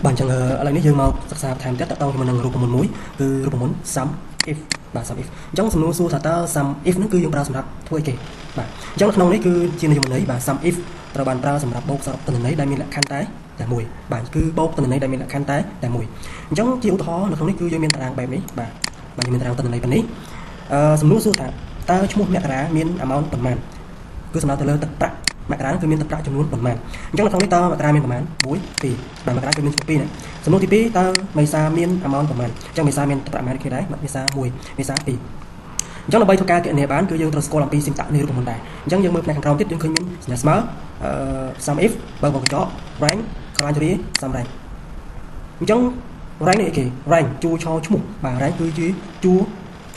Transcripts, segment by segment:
បាទអញ្ចឹងឥឡូវនេះយើងមកសិក្សាបន្ថែមទៀតតទៅជាមួយនឹងរូបមន្តមួយគឺរូបមន្ត sum if បាទ sum if អញ្ចឹងសំណួរសួរថាតើ sum if ហ្នឹងគឺយើងប្រើសម្រាប់ធ្វើអីគេបាទអញ្ចឹងក្នុងនេះគឺជានិយមន័យបាទ sum if ត្រូវបានប្រើសម្រាប់បូកសរុបទិន្នន័យដែលមានលក្ខខណ្ឌតែតែមួយបាទគឺបូកទិន្នន័យដែលមានលក្ខខណ្ឌតែតែមួយអញ្ចឹងជាឧទាហរណ៍នៅក្នុងនេះគឺយើងមានតារាងបែបនេះបាទបាទយើងមានតារាងទិន្នន័យប៉ុណ្នេះអឺសំណួរសួរថាតើឈ្មោះមករាមាន amount ប៉ុន្មានគឺសំដៅទៅលើទឹកប្រាក់មករាគឺមានទឹកប្រាក់ចំនួនប៉ុន្មានអញ្ចឹងនៅក្នុងនេះតើមករាមានប៉ុន្មាន1 2បាទមករាគឺមានឈ្មោះ2ណាសំណួរទី2តើមេសាមាន amount ប៉ុន្មានអញ្ចឹងមេសាមានទឹកប្រាក់ប៉ុន្មានគ្នាដែរមេសា1មេសា2អញ្ចឹងដើម្បីធ្វើការគណនាបានគឺយើងត្រូវស្គាល់អំពី syntax នៃរូបមន្តដែរអញ្ចឹងយើងមើលផ្នែកខាងក្រោមទៀតយើងឃើញមានសញ្ញាស្មើអឺ sum if បើកវង់ក្រចក range criteria sum range អញ្ចឹង range នេះអីគេ range ជួរឈឈ្មោះបាទ range គឺជាជួរ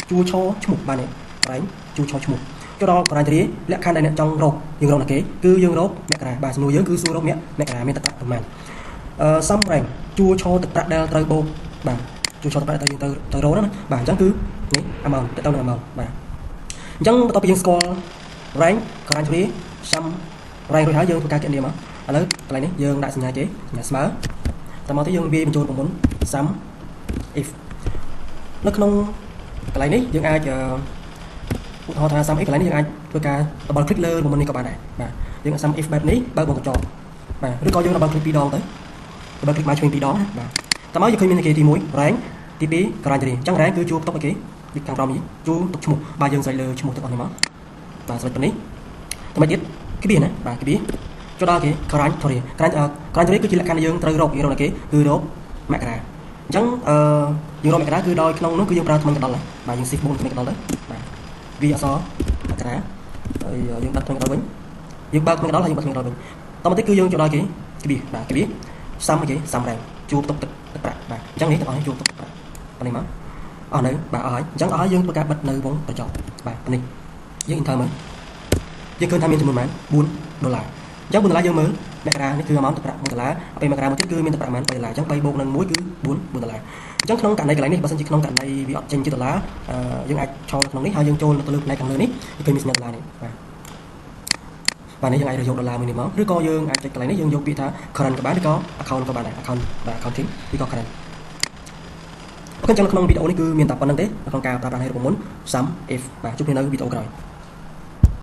ជួរឈឈ្មោះបាទនេះ range ជួរឈឈ្មោះចូលដល់ criteria លក្ខខណ្ឌដែលអ្នកចង់រកយើងរកណាគេគឺយើងរកមករាបាទសំណួរយើងគឺសួររកមកមករាមានទឹកប្រាក់ប្រមាណអឺ sum range ជួរឈទឹកប្រាក់ដែលត្រូវបូកបាទជួរឈទឹកប្រាក់ដែលយើងទៅទៅរកណាបាទអញ្ចឹងគឺនេះ amount ទៅនឹង amount បាទអញ្ចឹងបន្ទាប់ពីយើងស្គាល់ range criteria sum range រួចហើយយើងធ្វើការគណនាមកឥឡូវកន្លែងនេះយើងដាក់សញ្ញាគេសញ្ញាស្មើតមកទៅយើងវាយបញ្ចូលរូបមន្ត sum if នៅក្នុងកន្លែងនេះយើងអាចឧទាហរណ៍ថា sum if កន្លែងនេះយើងអាចធ្វើការ double click លើរូបមន្តនេះក៏បានដែរបាទយើង sum if បែបនេះបើកវង់ក្រចកបាទឬក៏យើង double click ពីរដងទៅ double click មកឆ្វេងពីរដងណាបាទតមកយើងឃើញមានគេទី1 range ទី2 criteria អញ្ចឹង range គឺជួរផ្ទុកឲ្យគេពីខាងក្រោមនេះជួរទុកឈ្មោះបាទយើងស្រេចលើឈ្មោះទាំងអស់នេះមកបាទស្រេចប៉ុណ្នេះតែមកទៀតក្បៀសណាបាទក្បៀសចូលដល់គេ criteria criteria គឺជាលក្ខខណ្ឌដែលយើងត្រូវរកយើងរកណាគេគឺរកមករាអញ្ចឹងអឺយើងរកមករាគឺដោយក្នុងនោះគឺយើងប្រើធ្មេញកណ្ដុរបាទយើង shift បូកធ្មេញកណ្ដុរទៅបាទវាអក្សរមករាហើយយើងបិទធ្មេញកណ្ដុរវិញយើងបើកធ្មេញកណ្ដុរហើយយើងបិទធ្មេញកណ្ដុរវិញតមកទៀតគឺយើងចូលដល់គេក្បៀសបាទក្បៀស sum គេ sum range ជួរផ្ទុកទឹកទឹកប្រាក់បាទអញ្ចឹងនេះទាំងអស់នេះជួរផ្ទុកទឹកប្រាក់ប៉ុណ្នេះមកអស់នៅបាទអស់ហើយអញ្ចឹងអស់ហើយយើងធ្វើការបិទនៅវង់ក្រចកបាទប៉ុណ្នេះយើង enter មើលយើងឃើញថាមានចំនួនប៉ុន្មាន4ដុល្លារអញ្ចឹង4ដុល្លារយើងមើលមករានេះគឺ amount ទឹកប្រាក់1ដុល្លារពេលមករាមួយទៀតគឺមានទឹកប្រាក់ប្រហែល3ដុល្លារអញ្ចឹង3បូកនឹង1គឺ4 4ដុល្លារអញ្ចឹងក្នុងករណីកន្លែងនេះបើសិនជាក្នុងករណីវាអត់ចេញជាដុល្លារយើងអាចឆោនៅក្នុងនេះហើយយើងចូលទៅលើផ្នែកខាងលើនេះឃើញមានសញ្ញាដុល្លារនេះបាទបាទនេះយើងអាចយកដុល្លារមួយនេះមកឬក៏យើងអាចចុចកន្លែងនេះយើងយកពាក្យថា current ក៏បានឬក៏ account ក៏បានដែរ account បាទ accounting ឬក៏ current OK ចឹងនៅក្នុងវីដេអូនេះគឺមានតែប៉ុណ្្នឹងទេនៅក្នុងការប្រើប្រាស់នៃរូបមន្ត sum if បាទជួបគ្នានៅវីដេអូក្រោយ។